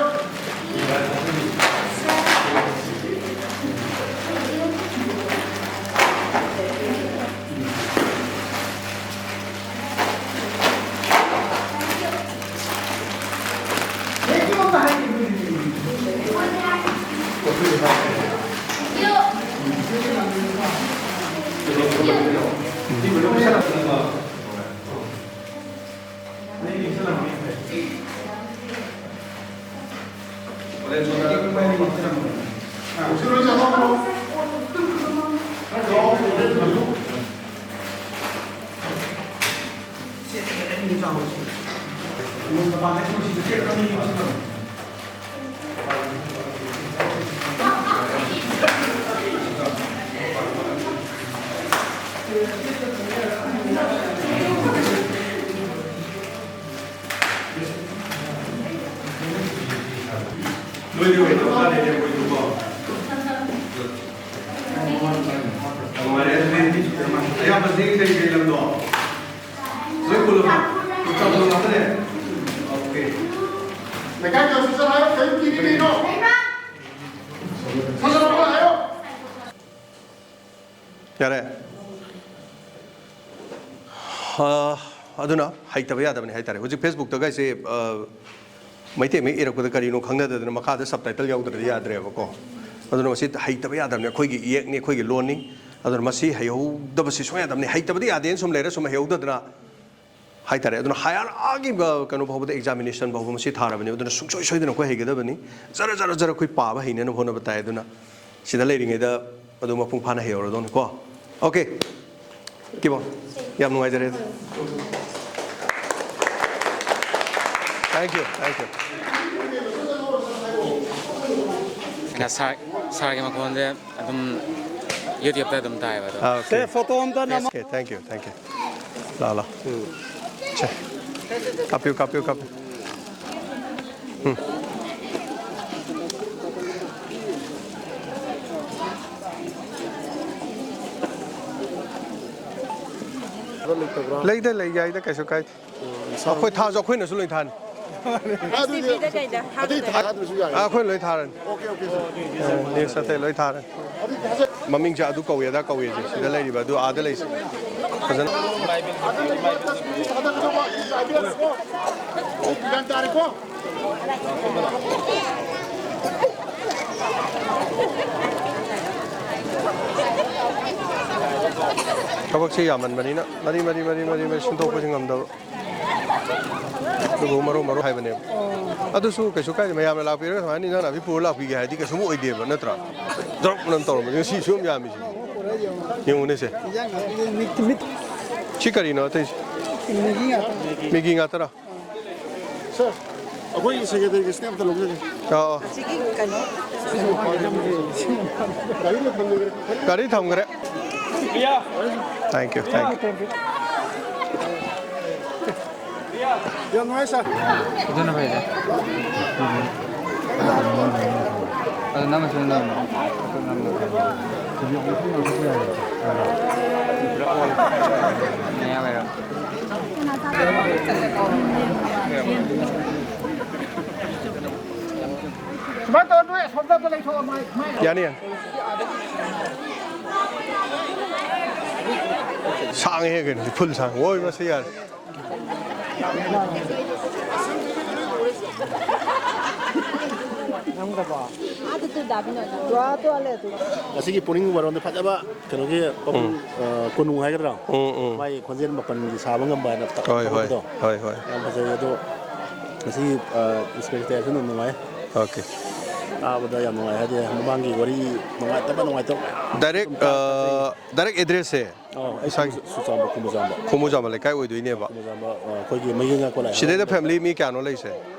ꯅꯣꯏꯗꯤ ꯑꯣꯏꯅ ꯇꯧ ꯇꯥꯔꯦꯅꯦ, ꯑꯩꯈꯣꯏꯗꯨꯀꯣ꯫ ꯅꯨꯡꯉꯥꯏꯔꯦ, ꯑꯗꯨꯗꯤ ꯑꯌꯥꯝꯕꯁꯤ ꯀꯩ ꯀꯩ ꯂꯝꯅꯣ? ꯂꯣꯏ ꯄꯨꯜꯂꯕꯣ? ꯄꯨꯜꯂꯕꯣ? ꯂꯩꯀꯥꯏꯗ ꯁꯠ ꯁꯠ ꯍꯥꯏꯌꯣ, ꯀꯔꯤꯝ ꯀꯤꯕꯤꯗꯦ ꯀꯩꯅꯣ? ꯁꯠ ꯁꯠ ꯍꯥꯏꯌꯣ꯫ ꯌꯥꯔꯦ꯫ ꯑ, ꯑꯗꯨꯅ ꯍꯩꯇꯕ ꯌꯥꯗꯕꯅꯤ ꯍꯥꯏꯇꯥꯔꯦ꯫ ꯍꯧꯖꯤꯛ Facebook-ꯇꯒꯁꯦ, ꯑ, ꯃꯩꯇꯩ ꯃꯌꯦꯛ ꯏꯔꯛꯄꯗ ꯀꯔꯤꯅꯣ ꯈꯪꯅꯗꯗꯅ ꯃꯈꯥꯗ subtitle ꯌꯥꯎꯗ꯭ꯔꯗꯤ ꯌꯥꯗ꯭ꯔꯦꯕꯀꯣ꯫ ꯑꯗꯨꯅ ꯃꯁꯤ ꯍꯩꯇꯕ ꯌꯥꯗꯕꯅꯤ, ꯑꯩꯈꯣꯏꯒꯤ ꯏꯌꯦꯛꯅꯤ, ꯑꯩꯈꯣꯏꯒꯤ ꯂꯣꯟꯅꯤ꯫ ꯑꯗꯨꯅ ꯃꯁꯤ ꯍꯩꯍꯧꯗꯕꯁꯤ ꯁꯨꯡꯌꯥ ꯌꯥꯗꯕꯅꯤ꯫ ꯍꯩꯇꯕꯗꯤ ꯌꯥꯗꯦꯅ ꯁꯨꯝ ꯂꯩꯔ ꯁꯨꯝ ꯍꯩꯍꯧꯗꯗꯅ ꯍꯥꯏꯇꯥꯔꯦ꯫ ꯑꯗꯨꯅ higher ꯑꯥꯒꯤ ꯕ-, ꯀꯩꯅꯣ ꯐꯥꯎꯕꯗ, examination ꯐꯥꯎꯕ ꯃꯁꯤ ꯊꯥꯔꯕꯅꯤ꯫ ꯑꯗꯨꯅ ꯁꯨꯡꯁꯣꯏ ꯁꯣꯏꯗꯅ ꯑꯩꯈꯣꯏ ꯍꯩꯒꯗꯕꯅꯤ꯫ ꯖꯔ ꯖꯔ ꯖꯔ ꯑꯩꯈꯣꯏ ꯄꯥꯕ ꯍꯩꯅꯅꯕ ꯍꯣꯠꯅꯕ ꯇꯥꯏ꯫ ꯑꯗꯨꯅ ꯁꯤꯗ ꯂꯩꯔꯤꯉꯩꯗ ꯑꯗꯨ ꯃꯄꯨꯡ ꯐꯥꯅ ꯍꯩꯍꯧꯔꯗꯧꯅꯤꯀꯣ꯫ Okay, ꯀꯤꯕꯣ, ꯌꯥꯝ ꯅꯨꯡꯉꯥꯏꯖꯔꯦ꯫ Thank you, thank you꯫ ꯑꯩꯅ ꯁꯥꯔ, ꯁꯥꯔꯒꯤ ꯃꯈꯣꯟꯁꯦ ꯑꯗꯨꯝ YouTube-ꯇ ꯑꯗꯨꯝ ꯇꯥꯏꯌꯦꯕ ꯑꯗꯣ꯫ ꯑꯥ, okay꯫ ꯁꯦ, photo ꯑꯝꯇ ꯅꯝꯃꯣ꯫ Okay, thank you, thank you꯫ ꯂꯥꯛꯑꯣ, ꯂꯥꯛꯑꯣ꯫ ꯁꯦ, ꯀꯥꯞꯄꯤꯌꯨ, ꯀꯥꯞꯄꯤꯌꯨ, ꯀꯥꯞꯄꯤꯌꯨ꯫ ꯎꯝ꯫ ꯂꯩꯇꯕ꯭ꯔꯣ? ꯂꯩꯗ, ꯂꯩ, ꯌꯥꯏꯗ, ꯀꯩꯁꯨ ꯀꯥꯏꯗꯦ꯫ ꯑꯩꯈꯣ-, ꯑꯩꯈꯣꯏ ꯊꯥꯁꯨ ꯑꯩꯈꯣꯏꯅꯁꯨ ꯂꯣꯏ ꯊꯥꯅꯤ꯫ ꯑꯗꯨꯗꯤ ꯇꯤꯚꯤꯗ ꯀꯩꯗ ꯑꯇꯩ ꯊꯥꯗ꯭ꯔꯁꯨ ꯌꯥꯏ꯫ ꯑꯥ, ꯑꯩꯈꯣꯏ ꯂꯣꯏ ꯊꯥꯔꯅꯤ꯫ Okay, okay, sir꯫ ꯑꯥ, news ꯑꯇꯩ ꯂꯣꯏ ꯊꯥꯔꯅꯤ꯫ ꯃꯃꯤꯡꯁꯦ ꯑꯗꯨ ꯀꯧꯏ, ꯑꯗꯥ ꯀꯧꯏꯁꯦ, ꯁꯤꯗ ꯂꯩꯔꯤꯕ ꯑꯗꯨ ꯑꯥꯗ ꯂꯩꯁꯦ ꯐꯖꯅ꯫ ꯒ꯭ꯌꯥꯟ ꯇꯥꯔꯦꯀꯣ? ꯊꯕꯛꯁꯦ ꯌꯥꯝꯃꯟꯕꯅꯤꯅ ꯃꯔꯤ, ꯃꯔꯤ, ꯃꯔꯤ, ꯃꯔꯤ, ꯃꯔꯤ ꯁꯤꯟꯗꯣꯛꯄꯁꯦ ꯉꯝꯗꯕ꯫ ꯑꯗꯨꯕꯨ ꯃꯔꯨ ꯃꯔꯨ ꯍꯥꯏꯕꯅꯦꯕ꯫ ꯑꯗꯨꯁꯨ ꯀꯩꯁꯨ ꯀꯥꯏꯗꯦ, ꯃꯌꯥꯝꯅ ꯂꯥꯛꯄꯤꯔꯒ ꯁꯨꯃꯥꯏꯅ ꯏꯟꯖꯥꯡ ꯅꯥꯄꯤ ꯄꯨꯔ ꯂꯥꯛꯄꯤꯒꯦ ꯍꯥꯏꯗꯤ ꯀꯩꯁꯨꯝ ꯑꯣꯏꯗꯦꯕ, ꯅꯠꯇ꯭ꯔꯥ? ꯖꯔꯞ ꯑꯅ ꯇꯧꯔꯝꯕꯁꯦ ꯉꯁꯤ ꯁꯨꯝ ꯌꯥꯝꯃꯤꯁꯦ꯫ ꯌꯦꯡꯉꯨꯅꯦ ꯁꯦ꯫ ꯏꯟꯖꯥꯡ ꯅꯥꯄꯤ ꯃꯤꯠ, ꯃꯤꯠ ꯁꯤ ꯀꯔꯤꯅꯣ ꯑꯇꯩꯁꯦ? ꯃꯦꯒꯤ ꯉꯥꯛꯇ꯫ ꯃꯦꯒꯤ ꯉꯥꯛꯇꯔꯣ? Sir, ꯑꯩꯈꯣꯏꯒꯤ secretary-ꯒꯤ stamp ꯑꯝꯇ ꯂꯧꯖꯒꯦ꯫ ꯑꯣ, ꯑꯣ꯫ ꯒꯥꯔꯤ ꯊꯝꯈ꯭ꯔꯦ꯫ Thank you, thank you꯫ ꯌꯥꯝ ꯅꯨꯡꯉꯥꯏ, sir꯫ ꯑꯗꯨꯅ ꯐꯩꯗ꯫ ꯎꯝ꯫ ꯑꯗꯨ ꯅꯝꯃꯁꯨ ꯑꯗꯨꯝ ꯅꯝꯃꯣ꯫ ꯃꯌꯥꯝ ꯂꯩꯔꯣ꯫ ꯁꯨꯃꯥꯏꯅ ꯇꯧꯔ ꯅꯣꯏ ꯑꯁꯣꯝꯗ ꯑꯝꯇ ꯂꯩꯊꯣꯛꯑꯣ, ꯃꯥꯏ, ꯃꯥꯏ꯫ ꯌꯥꯅꯤ, ꯌꯥꯅꯤ꯫ ꯁꯥꯡꯉꯦꯍꯦ ꯀꯩꯅꯣ, ꯐꯨꯜ ꯁꯥꯡꯉꯦ꯫ ꯑꯣꯏ, ꯃꯁꯤ ꯌꯥꯔꯦ꯫ ꯉꯁꯤꯒꯤ ꯄꯨꯛꯅꯤꯡ ꯋꯥꯔꯣꯟꯗ ꯐꯖꯕ ꯀꯩꯅꯣꯒꯤ ꯄꯥꯕꯨꯡ, ꯎꯝ꯫ ꯑ, ꯀꯣꯅꯨꯡ ꯍꯥꯏꯒꯗ꯭ꯔꯥ? ꯎꯝ, ꯎꯝ꯫ ꯃꯥꯒꯤ ꯈꯣꯟꯖꯦꯜ ꯃꯥꯄꯟꯒꯤ ꯁꯥꯕ ꯉꯝꯕ ꯍꯥꯏꯅ ꯍꯣꯏ, ꯍꯣꯏ, ꯊꯥꯒꯠꯄꯗꯣ꯫ ꯍꯣꯏ, ꯍꯣꯏ꯫ ꯌꯥꯝ ꯐꯖꯩ꯫ ꯑꯗꯣ ꯉꯁꯤ, ꯑ, ꯏꯟꯁꯄꯦꯛꯇꯔꯁꯨ ꯑꯗꯨꯝ ꯅꯨꯡꯉꯥꯏ꯫ ꯑꯣꯀꯦ꯫ ꯇꯥꯕꯗ ꯌꯥꯝ ꯅꯨꯡꯉꯥꯏ꯫ ꯍꯥꯏꯗꯤ ꯃꯃꯥꯡꯒꯤ ꯋꯥꯔꯤ ꯅꯨꯡꯉꯥꯏꯇꯕ, ꯅꯨꯡꯉꯥꯏꯇꯕ ꯃꯌꯥꯝ ꯗꯥꯏꯔꯦꯛ, ꯑꯗꯨꯝ ꯇꯥꯔꯛꯄꯁꯦ꯫ ꯑ, ꯗꯥꯏꯔꯦꯛ ꯑꯦꯗ꯭ꯔꯦꯁꯁꯦ ꯑꯣ, ꯑꯩ ꯏꯁꯥꯒꯤ ꯈꯨꯃꯨ-, ꯆꯨꯔꯆꯥꯟꯄꯨꯔ ꯈꯨꯃꯨꯖꯥꯝꯕ꯫ ꯈꯨꯃꯨꯖꯥꯝꯕ ꯂꯩꯀꯥꯏ ꯑꯣꯏꯗꯣꯏꯅꯦꯕ꯫ ꯈꯨꯃꯨꯖꯥꯝꯕ, ꯑ, ꯑꯩꯈꯣꯏꯒꯤ ꯃꯌꯦꯡꯒ ꯀꯣꯂꯥꯏ ꯁꯤꯗꯩꯗ ꯍꯥꯏꯔꯒ ꯐꯦꯃꯤꯂꯤ ꯃꯤ ꯀꯌꯥꯅꯣ ꯂꯩꯁꯦ?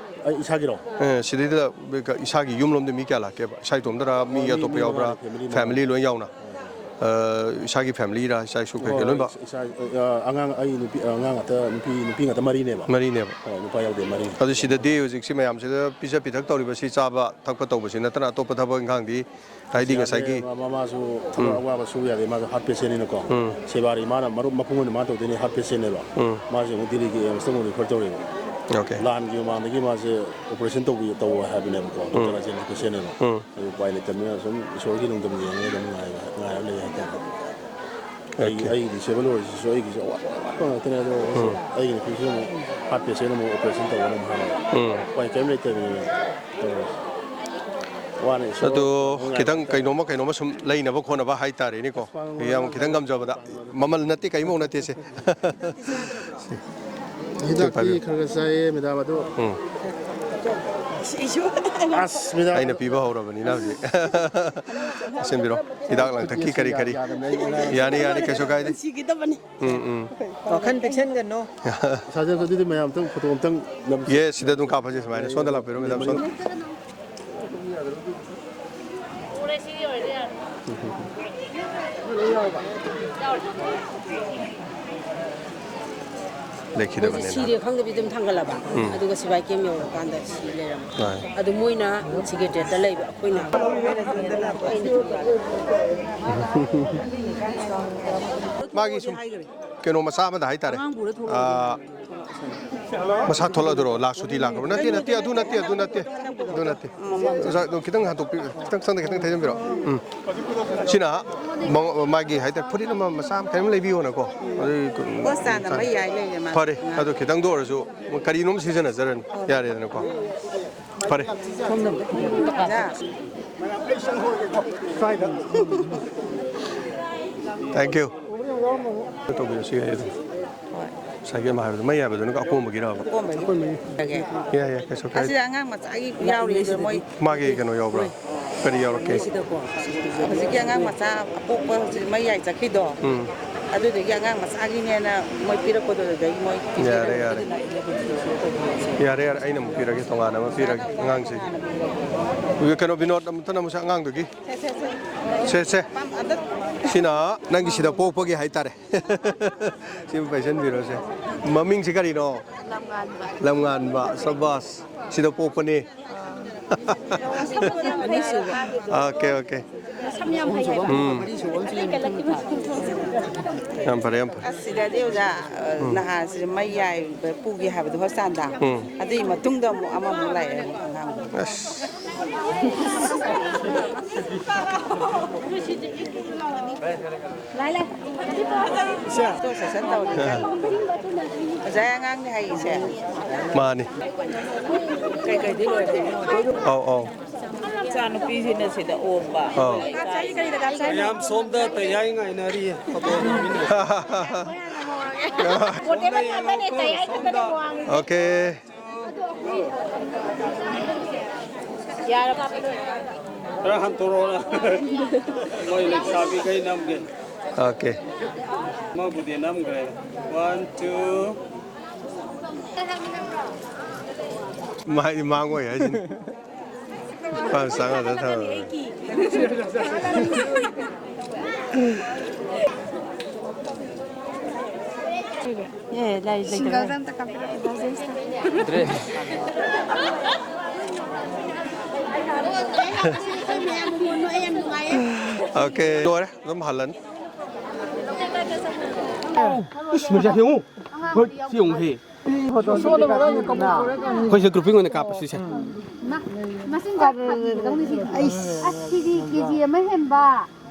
ꯑꯩ ꯏꯁꯥꯒꯤꯔꯣ? ꯑꯦ, ꯁꯤꯗꯩꯗ ꯏꯁꯥꯒꯤ ꯌꯨꯝꯂꯣꯝꯗ ꯃꯤ ꯀꯌꯥ ꯂꯥꯛꯀꯦꯕ? ꯏꯁꯥ ꯏꯇꯣꯝꯗꯔ, ꯃꯤ ꯑꯣ, ꯃꯤ, ꯑꯇꯣꯞꯄ ꯃꯤ ꯌꯥꯎꯕ꯭ꯔꯥ? ꯃꯉꯥꯅꯤ, ꯐꯦꯃꯤꯂꯤ ꯃꯉꯥ꯫ ꯐꯦꯃꯤꯂꯤ ꯂꯣꯏ ꯌꯥꯎꯅ? ꯑ, ꯏꯁꯥꯒꯤ ꯐꯦꯃꯤꯂꯤꯔ, ꯏꯆꯥ ꯏꯁꯨ ꯀꯩꯀꯩ ꯍꯣꯏ, ꯂꯣꯏꯅꯃꯛ? ꯏꯁꯥ, ꯑ, ꯑꯉꯥꯡ, ꯑꯩ ꯅꯨꯄꯤ, ꯑꯉꯥꯡ ꯉꯥꯛꯇ, ꯅꯨꯄꯤ, ꯅꯨꯄꯤ ꯉꯥꯛꯇ ꯃꯔꯤꯅꯦꯕ꯫ ꯃꯔꯤꯅꯦꯕ꯫ ꯍꯣꯏ, ꯅꯨꯄꯥ ꯌꯥꯎꯗꯦ, ꯃꯔꯤꯅꯤ꯫ ꯑꯗꯨ ꯁꯤꯗꯗꯤ ꯍꯧꯖꯤꯛꯁꯤ ꯃꯌꯥꯝꯁꯤꯗ ꯄꯤꯖ ꯄꯤꯊꯛ ꯇꯧꯔꯤꯕꯁꯤ, ꯆꯥꯕ ꯊꯛꯄ ꯇꯧꯕꯁꯤ ꯅꯠꯇꯅ ꯑꯇꯣꯞꯄ ꯊꯕꯛ ꯏꯪꯈꯥꯡꯗꯤ? ꯍꯥꯏꯗꯤ ꯌꯥꯗꯦ, ꯉꯁꯥꯏꯒꯤ ꯃꯥ-, ꯃꯥ-, ꯃꯥꯁꯨ ꯊꯕꯛ ꯎꯝ꯫ ꯑꯋꯥꯕ ꯁꯨ ꯌꯥꯗꯦ, ꯃꯥꯁꯨ ꯍꯥꯔꯠ ꯄꯦꯁꯦꯟꯅꯤꯅꯀꯣ꯫ ꯎꯝ꯫ ꯁꯦꯕꯥꯔꯤ ꯃꯥꯅ ꯃꯔꯨꯞ ꯃꯄꯨꯡ ꯑꯣꯏꯅ ꯃꯥꯅ ꯇꯧꯗꯣꯏꯅꯤ, ꯍꯥꯔꯠ ꯄꯦꯁꯦꯟꯅꯦꯕ꯫ ꯎꯝ꯫ ꯃꯥꯁꯦ ꯑꯃꯨꯛ ꯗꯤꯜꯂꯤꯒꯤ ꯑꯦꯝꯁꯇ ꯑꯃꯨꯛ ꯔꯤꯐꯔ ꯇꯧꯔꯦꯕ꯫ ꯑꯣꯀꯦ꯫ ꯂꯥꯟꯒꯤ ꯃꯃꯥꯡꯗꯒꯤ ꯃꯥꯁꯦ ꯑꯣꯄꯔꯦꯁꯟ ꯇꯧꯕꯤ-, ꯇꯧ ꯍꯥꯏꯕꯅꯦꯕꯀꯣ, ꯎꯝ꯫ ꯗꯣꯛꯇꯔ ꯔꯥꯖꯦꯟꯗ꯭ꯔ ꯄꯦꯁꯦꯟꯅꯦꯕ꯫ ꯎꯝ꯫ ꯑꯗꯨ ꯎꯄꯥꯏ ꯂꯩꯇꯕꯅꯤꯅ ꯁꯨꯝ ꯏꯁꯣꯔꯒꯤ ꯅꯣꯡꯗꯝ ꯌꯦꯡꯉꯒ ꯑꯗꯨꯝ ꯉꯥꯏꯕ, ꯉꯥꯏꯔ ꯂꯩ ꯍꯥꯏꯇꯥꯔꯦ꯫ ꯑꯩꯒꯤ, ꯑꯣꯀꯦ꯫ ꯑꯩꯒꯤ ꯗꯤꯁꯦꯕꯜ ꯑꯣꯏꯔꯤꯁꯤꯁꯨ ꯑꯩꯒꯤꯁꯨ ꯑꯋꯥꯠꯄ, ꯑꯋꯥꯠꯄ ꯉꯥꯛꯇꯅꯦ꯫ ꯑꯗꯣ ꯎꯝ꯫ ꯑꯩꯒꯤ ꯅꯨꯄꯤꯁꯨ ꯑꯃꯨꯛ ꯍꯥꯔꯠ ꯄꯦꯁꯦꯟ ꯑꯃꯨꯛ ꯑꯣꯄꯔꯦꯁꯟ ꯇꯧꯒꯅꯤ ꯑꯃꯨꯛ ꯍꯥꯏꯔꯕ꯫ ꯎꯝ꯫ ꯎꯄꯥꯏ ꯀꯔꯤꯝ ꯂꯩꯇꯕꯅꯤꯅ ꯇꯧꯔꯤꯁꯦ꯫ ꯋꯥꯅ ꯏꯁꯣꯔ ꯑꯗꯣ ꯉꯥꯏꯕ ꯈꯤꯇꯪ ꯍꯥꯏꯇꯥꯔꯦ꯫ ꯀꯩꯅꯣꯝꯃ, ꯀꯩꯅꯣꯝꯃ ꯁꯨꯝ ꯂꯩꯅꯕ ꯈꯣꯠꯅꯕ ꯍꯥꯏꯇꯥꯔꯦꯅꯦꯀꯣ꯫ ꯑꯁ, ꯄꯥꯡꯒꯜ ꯌꯥꯝ ꯈꯤꯇꯪ ꯉꯝꯖꯕꯗ꯫ ꯃꯃꯜ ꯅꯠꯇꯦ, ꯀꯔꯤꯝꯐꯥꯎ ꯅꯠꯇꯦ ꯁꯦ꯫ ꯍꯤꯗꯥꯛꯇꯤ ꯄꯥꯏꯕꯤꯌꯨ꯫ ꯈꯔ ꯈꯔ ꯆꯥꯏꯌꯦ, ꯃꯦꯗꯥꯝ, ꯑꯗꯣ ꯎꯝ꯫ ꯑꯁ, ꯃꯦꯗꯥꯝ꯫ ꯑꯩꯅ ꯄꯤꯕ ꯍꯧꯔꯕꯅꯤꯅ ꯍꯧꯖꯤꯛ꯫ ꯁꯤꯟꯕꯤꯔꯣ꯫ ꯍꯤꯗꯥꯛ ꯂꯥꯡꯊꯛꯀꯤ ꯀꯔꯤ ꯀꯔꯤ꯫ ꯌꯥꯗꯕꯅꯦ, ꯑꯩ ꯑꯣꯟꯂꯥꯏꯟ ꯌꯥꯅꯤ, ꯌꯥꯅꯤ, ꯀꯩꯁꯨ ꯀꯥꯏꯗꯦ꯫ ꯁꯤꯒꯗꯕꯅꯤ꯫ ꯎꯝ, ꯎꯝ꯫ ꯋꯥꯈꯜ ꯄꯤꯛꯁꯟꯒꯅꯨ꯫ ꯁꯥꯖꯦꯜꯁꯨ ꯑꯗꯨꯗꯤ ꯃꯌꯥꯝ ꯑꯝꯇꯪ ꯐꯣꯇꯣ ꯑꯝꯇꯪ ꯅꯝꯁꯤ꯫ ꯌꯦ, ꯁꯤꯗ ꯑꯗꯨꯝ ꯀꯥꯞꯄꯁꯦ ꯁꯨꯃꯥꯏꯅ꯫ ꯁꯣꯝꯗ ꯂꯥꯛꯄꯤꯔꯣ, ꯃꯦꯗꯥꯝ, ꯁꯣꯝꯗ꯫ ꯃꯣꯏꯁꯦ ꯂꯩꯈꯤꯗꯕꯅꯤꯅ꯫ ꯁꯤꯔꯦ ꯈꯪꯗꯕꯤ ꯑꯗꯨꯝ ꯊꯥꯡꯒꯠꯂꯕ꯫ ꯎꯝ꯫ ꯑꯗꯨꯒ ꯁꯤꯕꯥꯏ ꯀꯦꯝ ꯌꯧꯔꯀꯥꯟꯗ ꯁꯤ ꯂꯩꯔꯝꯃꯦ꯫ ꯍꯣꯏ꯫ ꯑꯗꯨ ꯃꯣꯏꯅ ꯁꯦꯀ꯭ꯔꯦꯇꯔꯤꯌꯦꯠꯇ ꯂꯩꯕ, ꯑꯩꯈꯣꯏꯅ꯫ ꯃꯥꯒꯤ ꯁꯨꯝ ꯀꯩꯅꯣ ꯃꯆꯥ ꯑꯃꯗ ꯍꯥꯏꯇꯥꯔꯦ꯫ ꯑꯉꯥꯡ ꯄꯨꯔ ꯊꯣꯛꯂꯛꯑꯣ꯫ ꯑꯥ, ꯃꯁꯥ ꯊꯣꯛꯂꯛꯑꯗꯣꯏꯔꯣ? ꯂꯥꯛ ꯁꯨꯇꯤ ꯂꯥꯛꯈ꯭ꯔꯕ? ꯅꯠꯇꯦ, ꯅꯠꯇꯦ, ꯑꯗꯨ ꯅꯠꯇꯦ, ꯑꯗꯨ ꯅꯠꯇꯦ, ꯑꯗꯨ ꯅꯠꯇꯦ꯫ ꯑꯣꯖꯥ, ꯑꯗꯨ ꯈꯤꯇꯪ ꯍꯟꯗꯣꯛꯄꯤ, ꯈꯤꯇꯪ ꯆꯪꯗ, ꯈꯤꯇꯪ ꯊꯩꯖꯤꯟꯕꯤꯔꯣ꯫ ꯎꯝ꯫ ꯁꯤꯅ ꯃ-, ꯃꯥꯒꯤ ꯍꯥꯏꯇꯥꯔꯦ, ꯐꯨꯔꯤꯠ ꯑꯃ ꯃꯆꯥ ꯑꯃ ꯀꯩꯅꯣꯝ ꯂꯩꯕꯤꯌꯣꯅꯀꯣ꯫ ꯑꯗꯨꯒꯤ ꯄꯣꯁ ꯇꯥꯅ ꯃꯩ ꯌꯥꯏ ꯂꯩꯔꯦ ꯃꯥ꯫ ꯐꯔꯦ, ꯑꯗꯨ ꯈꯤꯇꯪꯗ ꯑꯣꯏꯔꯁꯨ ꯀꯔꯤꯅꯣꯝ ꯁꯤꯖꯤꯟꯅꯖꯔꯅꯤ, ꯌꯥꯔꯦꯗꯅꯀꯣ꯫ ꯐꯔꯦ꯫ ꯇꯥꯏ꯫ Thank you꯫ ꯇꯧꯕꯤꯔꯁꯨ ꯌꯥꯏ ꯑꯗꯨꯝ꯫ ꯍꯣꯏ꯫ ꯉꯁꯥꯏꯒꯤ ꯑꯃ ꯍꯥꯏꯕꯗꯣ, ꯃꯩ ꯍꯥꯏꯕꯗꯨꯅ ꯑꯀꯣꯝꯕꯒꯤꯔꯕ? ꯑꯀꯣꯝꯕꯒꯤ꯫ ꯌꯥꯏ, ꯌꯥꯏ, ꯀꯩꯁꯨ ꯀꯥꯏꯗꯦ꯫ ꯑꯁꯤꯗ ꯑꯉꯥꯡ ꯃꯆꯥꯒꯤ ꯌꯥꯎꯔꯤꯕ ꯃꯣꯏ꯫ ꯃꯥꯒꯤ ꯀꯩꯅꯣ ꯌꯥꯎꯕ꯭ꯔꯥ? ꯀꯔꯤ ꯌꯥꯎꯔꯛꯀꯦ? ꯍꯧꯖꯤꯛꯀꯤ ꯑꯉꯥꯡ ꯃꯆꯥ ꯑꯄꯣꯛꯄ ꯍꯧꯖꯤꯛ ꯃꯩ ꯌꯥꯏ ꯆꯠꯈꯤꯗꯣ꯫ ꯎꯝ꯫ ꯑꯗꯨꯗꯒꯤ ꯑꯉꯥꯡ ꯃꯆꯥꯒꯤꯅꯦꯅ ꯃꯣꯏ ꯄꯤꯔꯛꯄꯗꯨꯗꯒꯤ ꯃꯣꯏ ꯌꯥꯔꯦ, ꯌꯥꯔꯦ꯫ ꯌꯥꯔꯦ, ꯌꯥꯔꯦ, ꯑꯩꯅ ꯑꯃꯨꯛ ꯄꯤꯔꯒꯦ, ꯇꯣꯉꯥꯟꯅ ꯑꯃ ꯄꯤꯔꯒꯦ ꯑꯉꯥꯡꯁꯤꯒꯤ꯫ ꯀꯩꯅꯣ, ꯕꯤꯅꯣꯗ, ꯑꯃꯨꯛꯇꯅ ꯑꯃꯨꯛꯁꯦ ꯑꯉꯥꯡꯗꯨꯒꯤ꯫ ꯁꯦ, ꯁꯦ꯫ ꯁꯤꯅ ꯅꯪꯒꯤ ꯁꯤꯗ ꯄꯣꯛꯄꯒꯤ ꯍꯥꯏꯇꯥꯔꯦ꯫ ꯁꯤ ꯑꯃ ꯄꯥꯏꯁꯟꯕꯤꯔꯣꯁꯦ꯫ ꯃꯃꯤꯡꯁꯤ ꯀꯔꯤꯅꯣ? ꯂꯝꯉꯥꯟꯕ꯫ ꯂꯝꯉꯥꯟꯕ, ꯁꯕꯥꯁ꯫ ꯁꯤꯗ ꯄꯣꯛꯄꯅꯤ꯫ Okay, okay. ꯎꯝ꯫ ꯌꯥꯝ ꯐꯔꯦ, ꯌꯥꯝ ꯐꯔꯦ꯫ ꯑꯁ, ꯁꯤꯗꯗꯤ ꯑꯣꯖꯥ, ꯑ, ꯎꯝ꯫ ꯅꯍꯥꯟ ꯁꯤꯗ ꯃꯩ ꯌꯥꯏꯕ ꯄꯨꯒꯦ ꯍꯥꯏꯕꯗꯣ ꯍꯣꯁꯄꯤꯇꯥꯜꯗ꯫ ꯎꯝ꯫ ꯑꯗꯨꯒꯤ ꯃꯇꯨꯡꯗ ꯑꯃꯨꯛ ꯑꯃꯃꯨꯛ ꯂꯥꯛꯑꯦ ꯑꯉꯥꯡ꯫ ꯑꯁ꯫ ꯂꯥꯏ, ꯂꯥꯏ꯫ ꯏꯆꯦ꯫ ꯑꯣꯖꯥ ꯑꯉꯥꯡꯅꯦ ꯍꯥꯏꯌꯦ ꯏꯆꯦ꯫ ꯃꯥꯅꯤ꯫ ꯀꯩꯀꯩꯗꯤ ꯂꯣꯏꯔꯦ? ꯑꯧ, ꯑꯧ꯫ ꯏꯆꯥꯅꯨꯄꯤꯁꯤꯅ ꯁꯤꯗ ꯑꯣꯝꯕ꯫ ꯑꯧ꯫ ꯃꯌꯥꯝ ꯁꯣꯝꯗ ꯇꯌꯥꯏ ꯉꯥꯏꯅꯔꯤꯌꯦ꯫ ꯐꯣꯇꯣ ꯅꯝꯃꯤꯟꯅꯁꯤ꯫ ꯁꯣꯝꯗ ꯌꯦꯡꯉꯣꯀꯣ, ꯁꯣꯝꯗ꯫ ꯑꯣꯀꯦ꯫ ꯈꯔ ꯍꯟꯇꯣꯔꯛꯑꯣ꯫ ꯃꯣꯏ ꯂꯩꯁꯥꯕꯤꯈꯩ ꯅꯝꯒꯦ꯫ ꯑꯣꯀꯦ꯫ ꯑꯃꯕꯨꯗꯤ ꯅꯝꯈ꯭ꯔꯦ꯫ One, two꯫ ꯃꯥꯏꯗꯤ ꯃꯥꯡꯉꯣꯏ ꯍꯥꯏꯁꯤꯅꯤ꯫ ꯄꯥꯝ ꯆꯥꯡ ꯉꯥꯛꯇ ꯊꯝꯃꯦ꯫ ꯑꯦ, ꯂꯩ, ꯂꯩꯇꯕ꯫ ꯁꯤꯡꯒꯜꯗ ꯑꯝꯇ ꯀꯥꯞꯄꯤꯔꯛꯑꯣ, ꯗ꯭ꯔꯦ꯫ ꯑꯣꯀꯦ, ꯂꯣꯏꯔꯦ, ꯑꯗꯨꯝ ꯍꯜꯂꯅꯤ꯫ ꯏꯁ, ꯃꯁꯤ ꯌꯦꯡꯉꯨ꯫ ꯍꯣꯏ, ꯁꯤ ꯌꯦꯡꯉꯨ, ꯍꯦ꯫ ꯑꯩꯈꯣꯏꯁꯦ grouping ꯑꯣꯏꯅ ꯀꯥꯞꯄꯁꯤꯁꯦ꯫ ꯃꯥ, ꯃꯆꯤꯟꯖꯥꯛ ꯊꯥꯕꯤꯒꯗꯧꯅꯤ ꯁꯤꯗꯤ꯫ ꯑꯩꯁ꯫ ꯑꯁ, ꯁꯤꯗꯤ ꯀꯦ ꯖꯤ ꯑꯃ ꯍꯦꯟꯕ꯫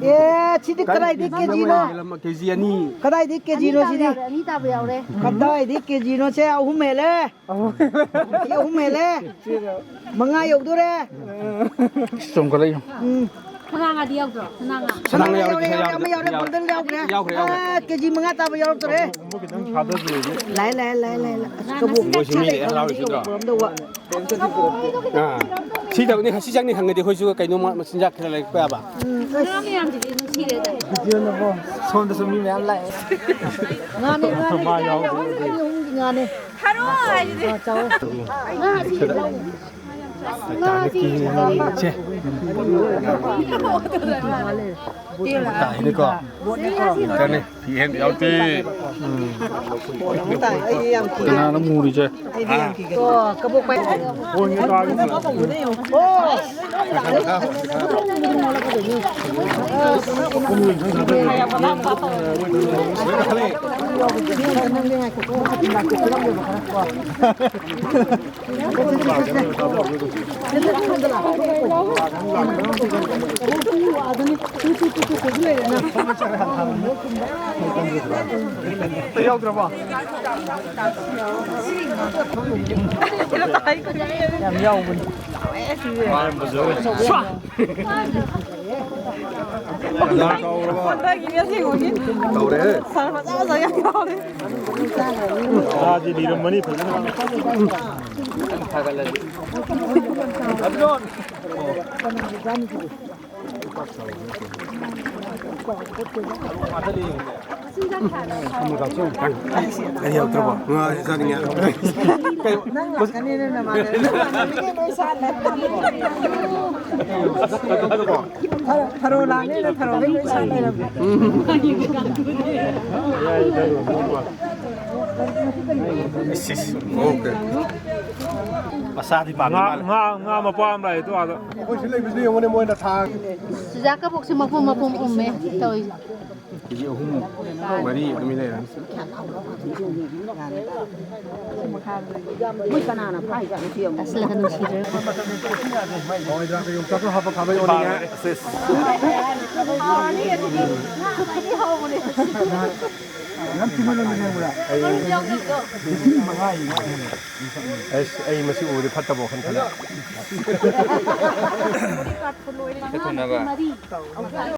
ꯑꯦ, ꯁꯤꯗꯤ ꯀꯗꯥꯏꯗꯩ ꯀꯦ ꯖꯤꯅꯣ? ꯀꯦ ꯖꯤ ꯑꯅꯤ꯫ ꯀꯗꯥꯏꯗꯩ ꯀꯦ ꯖꯤꯅꯣ ꯁꯤꯗꯤ? ꯑꯅꯤ ꯇꯥꯕ ꯌꯥꯎꯔꯦ꯫ ꯀꯗꯥꯏꯗꯩ ꯀꯦ ꯖꯤꯅꯣ? ꯁꯦ, ꯑꯍꯨꯝ ꯍꯦꯜꯂꯦ꯫ ꯁꯤ ꯑꯍꯨꯝ ꯍꯦꯜꯂꯦ꯫ ꯃꯉꯥ ꯌꯧꯗꯣꯔꯦ꯫ ꯆꯣꯡꯈꯠꯂꯛꯏ꯫ ꯎꯝ꯫ ꯁꯅꯥ ꯉꯥꯗꯤ ꯌꯥꯎꯗ꯭ꯔꯣ? ꯁꯅꯥ ꯉꯥ꯫ ꯁꯅꯥ ꯉꯥ ꯌꯥꯎꯔꯦ, ꯌꯥꯎꯔꯦ, ꯑꯃ ꯌꯥꯎꯔꯦ, ꯌꯥꯎꯔꯦ꯫ Golden ꯌꯥꯎꯈ꯭ꯔꯦ꯫ ꯌꯥꯎꯈ꯭ꯔꯦ, ꯌꯥꯎꯈ꯭ꯔꯦ꯫ ꯑꯥ, ꯀꯦ ꯖꯤ ꯃꯉꯥ ꯇꯥꯕ ꯌꯥꯎꯔꯛꯇꯣꯔꯦ꯫ ꯂꯥꯛꯑꯦ, ꯂꯥꯛꯑꯦ, ꯂꯥꯛꯑꯦ, ꯂꯥꯛꯑꯦ, ꯂꯥꯛꯑꯦ꯫ ꯑꯁ, ꯀꯕꯣꯛ ꯃꯣꯏꯁꯤ ꯃꯤ ꯂꯣꯏ ꯍꯔꯥꯎꯔꯤꯁꯤ ꯎꯗ꯭ꯔꯣ? ꯀꯕꯣꯛ ꯎꯔꯝꯗꯧꯕ꯫ ꯑꯥ꯫ ꯁꯤ ꯇꯧꯅꯤ, ꯁꯤ ꯆꯪꯅꯤ ꯈꯪꯉꯗꯤ ꯑꯩꯈꯣꯏꯁꯨ ꯀꯩꯅꯣꯝꯃ ꯃꯆꯤꯟꯖꯥꯛ ꯈꯔ ꯂꯩꯔꯛꯄ ꯌꯥꯕ꯫ ꯎꯝ, ꯑꯁ꯫ ꯉꯥ ꯃꯌꯥꯝꯁꯤꯗꯤ ꯅꯨꯡꯁꯤꯔꯦꯗ꯫ ꯁꯣꯝꯗꯁꯨ ꯃꯤ ꯃꯌꯥꯝ ꯂꯥꯛꯑꯦ꯫ ꯉꯥꯅꯦ, ꯉꯥꯅꯦ, ꯃꯥ ꯌꯥꯎꯗ꯭ꯔꯦ꯫ ꯑꯅꯤ ꯑꯍꯨꯝꯒꯤ ꯉꯥꯅꯦ꯫ ꯊꯔꯣ ꯍꯥꯏꯁꯤꯗꯤ꯫ ꯑꯥ, ꯆꯥꯎꯋꯦ꯫ ꯉꯥ ꯑꯁꯤ ꯂꯧ꯫ ꯁꯦ꯫ ꯇꯥꯏꯅꯦꯀꯣ꯫ ꯀꯅꯤ? ꯐꯤ ꯍꯦꯟꯕ ꯌꯥꯎꯗꯦ꯫ ꯀꯅꯥꯅꯣ ꯃꯨꯔꯤꯁꯦ? ꯌꯥꯎꯗ꯭ꯔꯕꯣ? ꯌꯥꯝ ꯌꯥꯎꯕꯅꯤ꯫ ꯇꯧꯔꯦ꯫ ꯆꯥꯗꯤ ꯂꯤꯔꯝꯃꯅꯤ ꯐꯖꯅ꯫ ꯀꯔꯤ ꯌꯥꯎꯗ꯭ꯔꯕꯣ? ꯉꯥ ꯆꯥꯅꯤꯡꯉꯦ꯫ ꯅꯪ ꯂꯥꯛꯀꯅꯤꯅ ꯅꯃꯥꯟꯅꯕꯤ꯫ ꯊꯔꯣ ꯂꯥꯛꯅꯤꯅ ꯊꯔꯣ ꯂꯣꯏ ꯁꯥꯟꯅꯔꯕ꯫ ꯏꯁ, ꯏꯁ, ꯑꯣꯀꯦ꯫ ꯃꯆꯥꯗꯤ ꯄꯥꯝꯃꯤ ꯉꯥ, ꯃꯥꯜꯂꯦ꯫ ꯉꯥ, ꯉꯥ ꯃꯄꯥ ꯑꯃ ꯂꯥꯛꯑꯦ ꯑꯗꯨ ꯑꯥꯗ꯫ ꯑꯩꯈꯣꯏ ꯁꯤ ꯂꯩꯕꯁꯤꯗ ꯌꯦꯡꯉꯨꯅꯦ, ꯃꯣꯏꯅ ꯊꯥꯡ꯫ ꯆꯨꯖꯥꯛ ꯀꯕꯣꯛꯁꯦ ꯃꯄꯨꯝ ꯃꯄꯨꯝ ꯎꯝꯃꯦ ꯇꯧꯔꯤꯁꯦ꯫ ꯀꯦꯖꯤ ꯑꯍꯨꯝ ꯃꯔꯤ ꯑꯗꯨꯝ ꯂꯩꯔꯅꯤ꯫ ꯃꯣꯏ ꯀꯅꯥꯅ ꯐꯥꯏꯖꯥꯠꯅꯣ ꯁꯤ ꯌꯦꯡꯉꯨ꯫ ꯇꯥꯁꯤꯜꯂꯒ ꯅꯨꯡꯁꯤꯗ꯭ꯔꯦ꯫ ꯍꯋꯥꯏꯖꯥꯔꯒ ꯌꯣꯡꯆꯥꯛꯀ ꯍꯥꯞꯄ ꯈꯥꯕꯩ ꯑꯣꯟꯅꯤꯡꯉꯦ꯫ ꯍꯥꯎꯔꯅꯤ ꯑꯗꯨꯗꯤ꯫ ꯉꯥ ꯑꯇꯩꯗꯤ ꯍꯥꯎꯕꯅꯦ꯫ ꯌꯥꯝ ꯊꯨꯝꯍꯜꯂꯝꯃꯤꯅꯦ ꯈꯪꯕ꯭ꯔꯥ? ꯑꯩ ꯂꯤꯁꯤꯡ ꯃꯉꯥ ꯌꯦꯡꯉꯣ꯫ ꯑꯩꯁ, ꯑꯩ ꯃꯁꯤ ꯎꯕꯗꯤ ꯐꯠꯇꯕ ꯋꯥꯈꯜ ꯈꯜꯂꯦ꯫ ꯊꯨꯅꯕ꯫